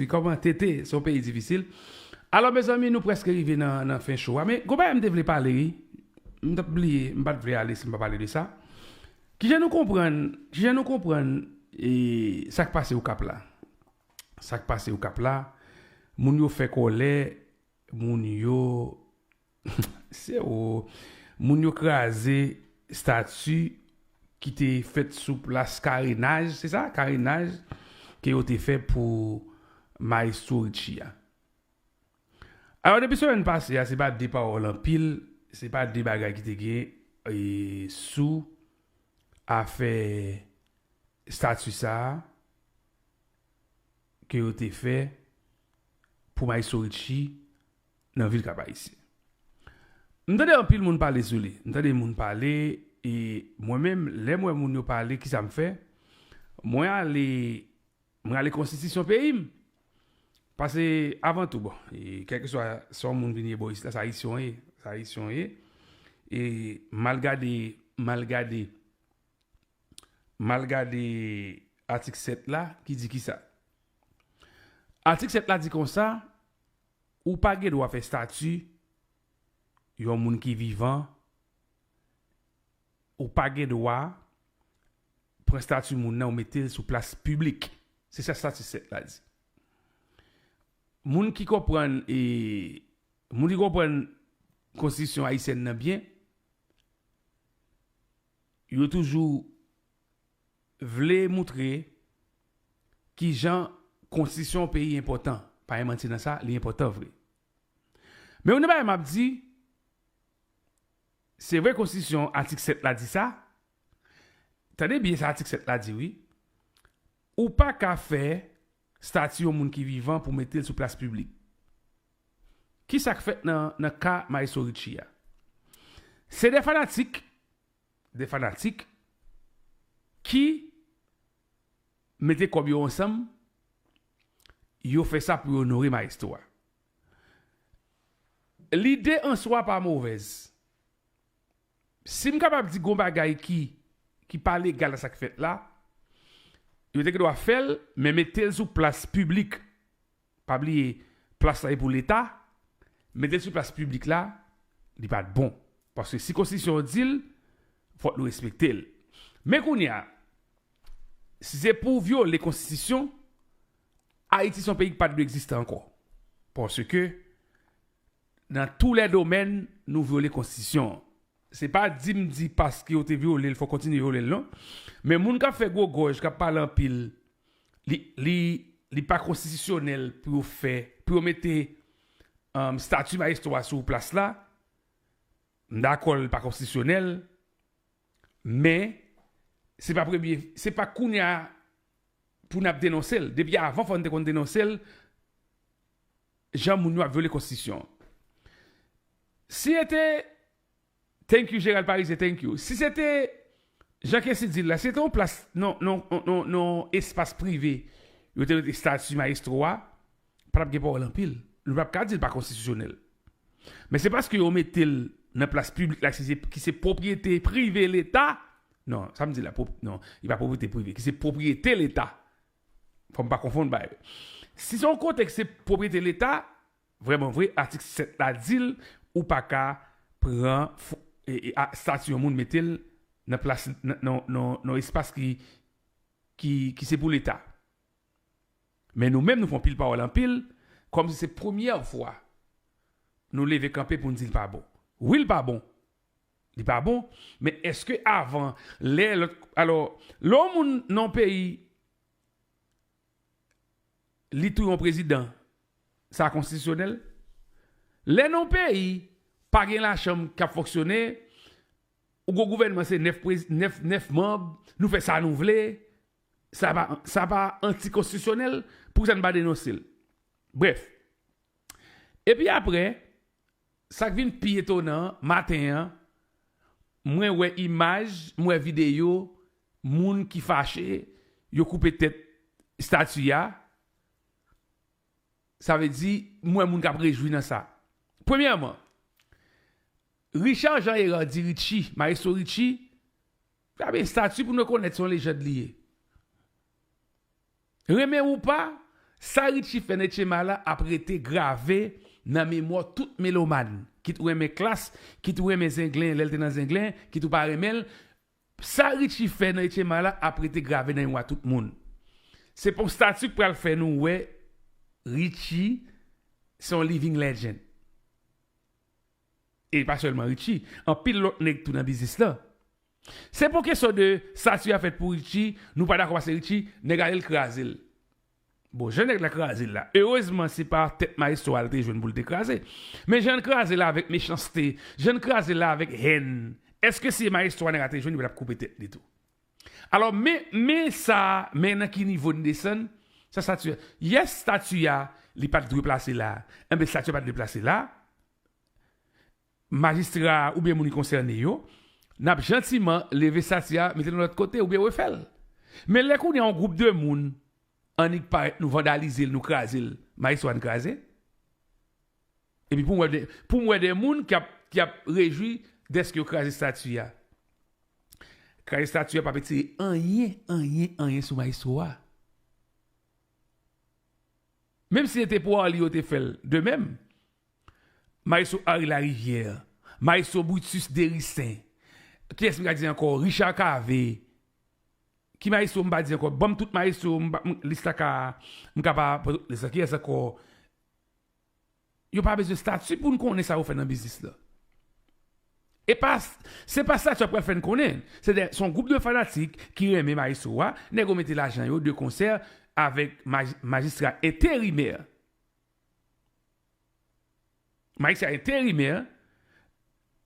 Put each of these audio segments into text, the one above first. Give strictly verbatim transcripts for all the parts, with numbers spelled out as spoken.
Kòman tete, se yon peyi difisil. Alò, mezanmi, nou prèske rive nan, nan fen show a. Men, gon bagay m te vle pale, wi. M t ap bliye, m pa t vle ale si m pa pale de sa. Kijan nou konprann, kijan nou konprann e, sa k pase Okap la? Sa k pase Okap la, moun yo fè kòlè, moun yo se o moun yo kraze stati ki te fèt sou plas Karenaj, se sa? Karenaj ke yo te fè pou Maestro Richie a. Alò, depi semèn pase a, se pa de pawòl anpil, se pa de bagay ki te gen e, sou afè stati sa a ke yo te fè pou Maestro Richie nan vil Kap Ayisyen. M tande anpil moun pale sou li. M tande moun pale, e mwen menm, lè m wè moun yo pale, kisa m fè? Mwen ale, mwen ale konstitisyon peyi m. Paske, avan tou, bon, e kèlkeswa sa yon moun vin ye bò isit la, sa ayisyen w ye, sa ayisyen w ye. E m al gade, m al gade, m al gade atik sèt la, ki di kisa? Atik sèt la di konsa, ou pa gen dwa fè stati yon moun ki vivan, ou pa gen dwa pran stati moun nan ou mete l sou plas piblik. Se sa stati sèt la di. Moun ki konprann, e, moun ki konprann konstitisyon ayisyèn nan byen, yo toujou vle moutre kijan konstitisyon yon peyi enpòtan. Pa gen manti nan sa, li enpòtan vre. Men yon bagay m ap di, se vre konstitisyon atik sèt la di sa. Tande byen sa atik sèt la di, wi. Ou pa ka fè stati yon moun ki vivan pou mete l sou plas piblik. Kisa k fèt nan, nan ka Maestro Richie a? Se de fanatik, de fanatik ki mete kòb yo ansanm, yo fè sa pou yo onore Maestro a. Lide an swa pa movèz. Si m kapab di gon bagay ki, ki pa legal nan sa k fèt la, yo te gen dwa fè l, men mete l sou plas piblik. Pa bliye, plas la e pou Leta, mete l sou plas piblik la, li pa t bon. Paske si konstitisyon an di l, fòk nou respekte l. Men kounye a, si se pou vyole konstitisyon, Ayiti se yon peyi ki pa t dwe egziste ankò. Paske, dans tous les domaines, nou vyole konstitisyon an. Se pa di m di paske yo te vyole l, fò kontinye vyole l, non. Men moun k ap fè gwo gòj, k ap pale anpil, li, li, li pa konstitisyonèl pou yo fè, pou yo mete, um, stati Maestro a sou plas la. M dakò, li pa konstitisyonèl, men se pa premye, se pa kounye a pou n ap denonse l. Depi avan, fò n te konn denonse l, jan moun yo ap vyole konstitisyon an. Si se te, thank you, Gérald Parisien, thank you. Si se te, jan Kensy di l la, si se te yon plas, non, non, non, non, non, espas prive, yo te mete estati mayestwo a, pa t ap gen pawòl anpil. Nou p ap ka di l pa konstitisyonèl. Men se paske yo mete l nan plas piblik la, ki se, ki se pwopriyete prive Leta. Non, sa m di la, pwop-, non, li pa pwopriyete prive, ki se pwopriyete Leta. Fò m pa konfonn bagay yo. Si se yon kote ki se pwopriyete Leta, vrèman vre, atik sèt la di l, ou pa ka pran fo-, e, e, a, estati yon moun mete l nan plas, nan, nan, nan, nan espas ki, ki, ki se pou Leta. Men nou menm, nou fè yon pil pawòl anpil, kòmsi se premyè fwa nou leve kanpe pou n di l pa bon. Wi, l pa bon. Li pa bon, men èske avan, lè lòt, alò, lè yon moun nan yon peyi, li touye yon prezidan, sa konstitisyonèl? Lè nan yon peyi, pa gen lachanm k ap fonksyone, ou gon gouvènman se nèf prez-, nèf, nèf manm, nou fè sa nou vle, sa pa, sa pa antikonstitisyonèl, poukisa n pa denonse l? Brèf. Epi apre, sa k vin pi etonan an, maten an, mwen wè imaj, mwen wè videyo, moun ki fache, yo koupe tèt estati a. Sa vle di, mwen wè moun k ap rejwi nan sa. Premyèman, Richard Jean Hérard di Richie, Maestro Richie, sa byen estati pou n rekonèt se yon lejand li ye. Renmen ou pa, Sa Richie fè nan Etchema la ap rete grave nan memwa tout melomàn. Kit ou renmen Klass, kit ou renmen Zenglen lè l te nan Zenglen, kit ou pa renmen l, sa Richie fè nan Etchema la ap rete grave nan memwa tout moun. Se pa yon stati k pral fè nou wè Richie se yon living legend. E pa sèlman Richie, anpil lòt nèg tou nan biznis lan. Se pa yon kesyon de stati a fèt pou Richie, nou pa dakò paske Richie, nèg ale l kraze l. Bon, jan nèg la kraze l la, erezman se pa tèt Maestro a l te jwenn pou l te kraze. Men jan l kraze l la avèk mechanste, jan l kraze l la avèk hèn, èske se Maestro a nèg la te jwenn, li pa t ap koupe tèt li tou? Alò, men, men sa, men nan ki nivo n desann, sa stati a. Yes, stati a, li pa t dwe plase la. Enben, stati a pa t dwe plase la. Majistra oubyen moun ki konsène yo, n ap jantiman leve stati a, mete l yon lòt kote oubyen refè l. Men lè kounye a yon gwoup de moun annik parèt, nou vandalize l, nou kraze l, Maestro a n kraze. Epi pou m wè de, pou m wè de moun k ap, k ap rejwi dèske yo kraze stati a. Kraze stati a p ap retire anyen, anyen, anyen sou Maestro a. Menm si se te pou Arly yo te fè l, de menm, Maestro Harry Larivière, Maestro Brutus Dericen, kiyès m ka di ankò? Richard Cavé. Ki maestro m pa di ankò? Ban m tout maestro, m pa, m, lis la ka, m ka pa, lis la, kiyès ankò? Yo pa bezwen stati pou n konnen sa yo fè nan biznis la. E pa, se pa stati ap pral fè n konnen. Se de, se yon gwoup de fanatik ki renmen maestro a, nèg yo mete lajan yo de konsè avèk maj-, majistra enterimè. Majistra enterimè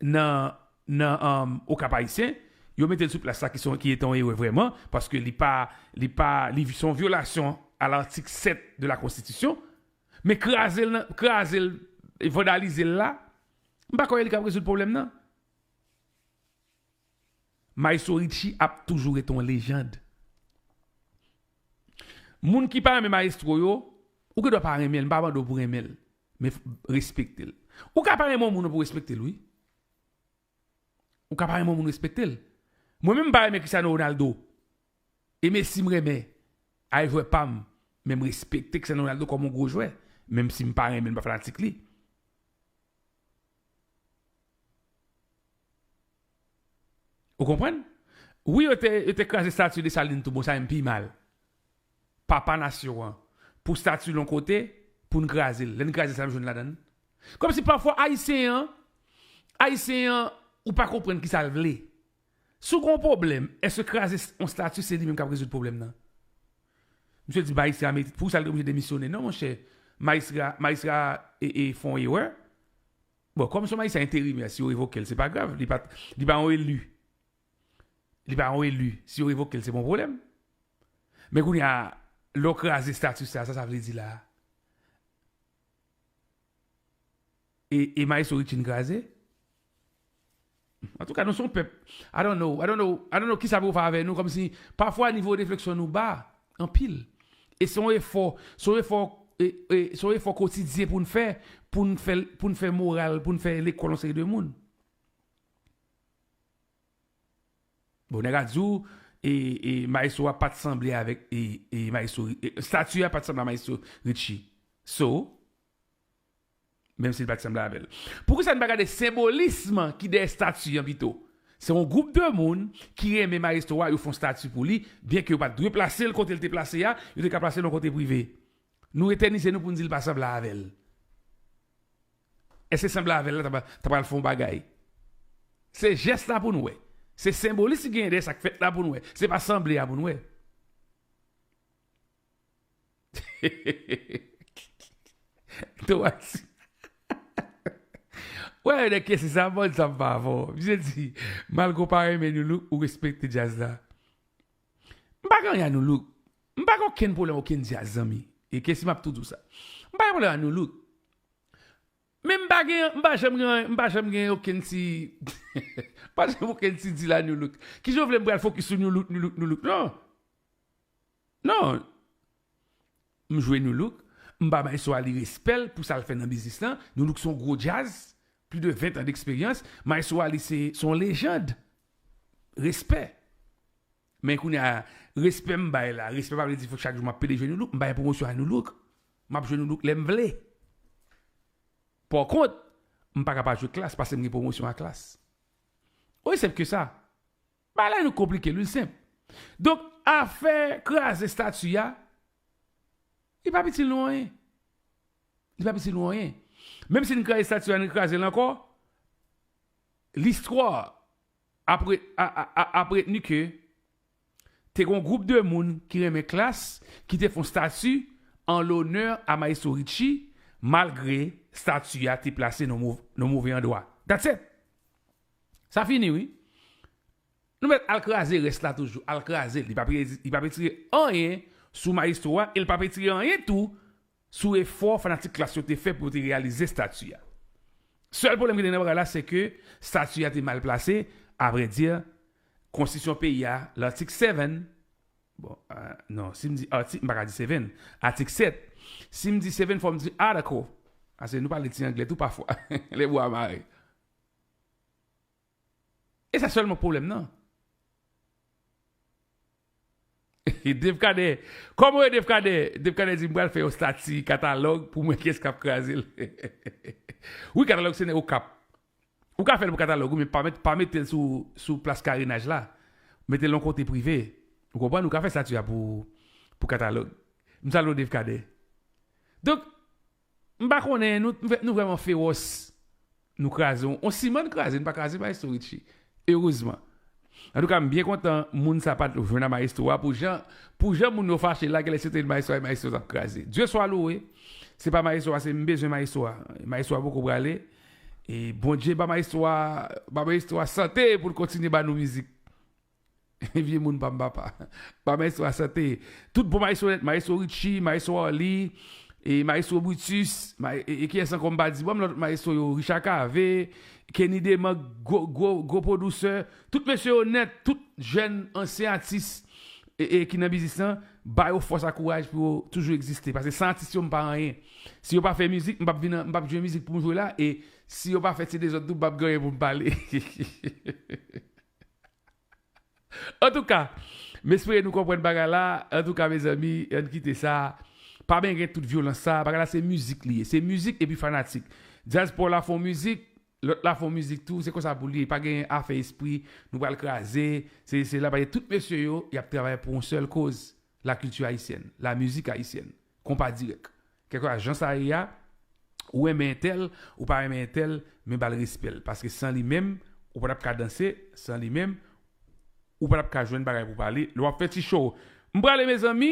nan, nan, um, Okap Ayisyen, yo mete l sou plas la ki son, ki te yon erè vrèman, paske li pa, li pa, li, se yon vyolasyon a l'article sept de la Constitution. Men kraze l nan, kraze l, vandalize l la, m pa kwè li k ap rezoud pwoblèm nan. Maestro Richie ap toujou rete yon lejand. Moun ki pa renmen maestro yo, ou gen dwa pa renmen l, m pa mande w pou renmen l, men f-, respekte l. Ou ka pa renmen yon moun pou w respekte l, wi. Ou ka pa renmen yon moun, respekte l. Mwen menm m pa renmen Cristiano Ronaldo. E Messi m renmen. A e jwè pa m. Men m respekte Cristiano Ronaldo kòm yon gwo jwè. Menm si m pa renmen l, m pa fanatik li. Ou konprann? Wi, yo te, yo te kraze stati Desalin tou, bon, sa menm pi mal. Papa nasyon an. Pou stati l yon kote, pou n kraze l. Lè n kraze l, sa n jwenn ladan l? Kòmsi pafwa Ayisyen an, Ayisyen an, ou pa konprann kisa l vle. Si w gen yon pwoblèm, èske kraze s-, yon stati, se li menm k ap rezoud pwoblèm nan? Misye di majistra mete, pou sa l te oblije demisyone. Non, monchè, majistra, majistra e, e fè yon erè. Bon, kòm se yon majistra enterimè, si yo revoke l, se pa grav. Li pa, li pa yon eli. Li pa yon eli. Si yo revoke l, se pa yon pwoblèm. Men kounye a, lè w kraze stati sa, sa sa vle di la? E, e Maestro Richie n kraze? Antouka, nou se yon pèp. I don't know, I don't know, I don't know kisa pou yo fè avè nou, kòmsi pafwa nivo refleksyon nou ba anpil. E se yon efò, se yon efò, e, e, se yon efò kotidyen pou n fè, pou n fè, pou n fè moral, pou n fè lekòl yon seri de moun. Bon, nèg a di w, e, e, maestro a pa t sanble avèk, e, e, maestro, e, stati a pa t sanble a maestro Richie. So, menm si l pa t sanble avè l. Poukisa n pa gade senbolism ki dèyè stati an pito? Se yon gwoup de moun ki renmen maestro a, yo fè yon stati pou li, byenke yo pa t dwe plase l kote l te plase a, yo te ka plase l yon kote prive. Nou etènize nou pou n di l pa sanble avè l. Èske sanble avè l la ta, ta pral fè yon bagay? Se jès la pou n wè. Se senbolis ki genyen dèyè sa k fèt la pou n wè. Se pa sanble a pou n wè. Towati. Wè, nèg Kesi sa, bon, sa m pa avè w. Misye di, malgre w pa renmen Nu Look, ou respekte djaz la. M pa gen anyen a Nu Look. M pa gen okenn pwoblèm, okenn djaz, zanmi. E Kesi, m ap tou di w sa. M pa gen pwoblèm a Nu Look. Men m pa gen, m pa janm gen, m pa janm gen okenn ti, m pa janm okenn ti deal a Nu Look. Kijan w vle m pral fokis sou Nu Look, Nu Look, Nu Look? Non. Non. M jwe Nu Look, m ba maestro a li respè l pou sa l fè nan biznis lan. Nu Look se yon gwo djaz, plis de ven tan deksperyans. Maestro a li se, se yon lejand. Respè. Men kounye a, respè m bay la, respè pa vle di fòk chak jou m ap pede jwe Nu Look, m bay pwomosyon a Nu Look. M ap jwe doudouk lè m vle. Pòkont, m pa ka pa jwe klas paske m gen pwomosyon a klas. Osi senp ke sa. Bagay la nou konplike l, wi, senp. Donk, afè kraze estati a, li p ap itil nou anyen. Li p ap itil nou anyen. Menm si n kraze estati a, n kraze l ankò, listwa ap re-, a, a, a, ap retni ke te gen yon gwoup de moun ki renmen klas, ki te fè yon stati an lonè a Maestro Richie, malgre stati a te plase nan mov-, nan move andwa. That's it. Sa fini, wi. Nou mèt al kraze rès la toujou, al kraze l. Li p ap re-, li p ap retire anyen sou Maestro a, e l p ap retire anyen tou sou efò fanatik klas yo te fè pou yo te reyalize stati a. Sèl pwoblèm ki te nan bagay la, se ke stati a te mal plase, avrèdi, konstitisyon peyi a, lantik sèt, bon, euh, non, si m di atik, m pa ka di sèt, atik sèt, si m di sèt, fò m di article, paske nou pale ti anglè tou pafwa, lè bwa mare. E sa sèlman pwoblèm nan. Dave Cadet. Kòman w ye, Dave Cadet? Dave Cadet di, "M pral fè yon stati katalòg pou mwen kiyès k ap kraze l." Wi, katalòg se nèg Okap. Ou ka fè l pou katalòg, wi, men pa met, pa mete l sou, sou plas karenaj la. Mete l yon kote prive. Ou konprann? Ou ka fè stati a pou, pou katalòg. M salye w, Dave Cadet. Donk, m pa konnen, nou, nou vrèman fewòs. Nou kraze, on, on siman n kraze, n pa kraze Maestro Richie. Erezman. Antouka, m byen kontan moun sa pa t jwenn a Maestro a. Pou jan, pou jan moun yo fache la, genlè se te Maestro a, Maestro t ap kraze. Dye swa louwe. Se pa Maestro a, se m bezwen Maestro a. Maestro a poko prale. E Bondye ba Maestro a, ba Maestro a sante pou l kontinye ba nou mizik. Vye moun pa m papa. Ba Maestro a sante. Tout bon Maestro nèt, Maestro Richie, Maestro Arly, e Maestro Brutus, ma-, e, e kiyès ankò m pa di, bon, lòt Maestro yo, Richard Cavé, Kenny Demank, gwo, gwo, gwo pwodiktè, tout mesye yo nèt, tout jèn, ansyen atis, e, e ki nan biznis lan, ba yo fòs ak kouraj pou yo toujou egziste. Paske san atis yo, m pa anyen. Si yo pa fè mizik, m p ap vin, m p ap jwe mizik pou m jwe la, e si yo pa fè ti dezòd tou, m p ap gen anyen pou m pale. Antouka, m espere nou konprann bagay la. Antouka, mezanmi, ann kite sa. Pa benyen tout vyolans sa. Bagay la, se mizik li ye. Se mizik epi fanatik. Djaz pa w la fè yon mizik, lòt la fè yon mizik tou. Se konsa pou l ye. Pa gen afè espri, nou pral kraze. Se, se la, paske tout mesye yo, y ap travay pou yon sèl koz. La kilti ayisyèn, la mizik ayisyèn. Konpa dirèk. Kèlkeswa jan sa ye a, ou renmen entèl, ou pa renmen entèl, men ba l respè l. Paske san li menm, ou pa t ap ka danse, san li menm, ou pa t ap ka jwenn bagay pou pale. Lè w ap fè ti show. M prale, mezanmi.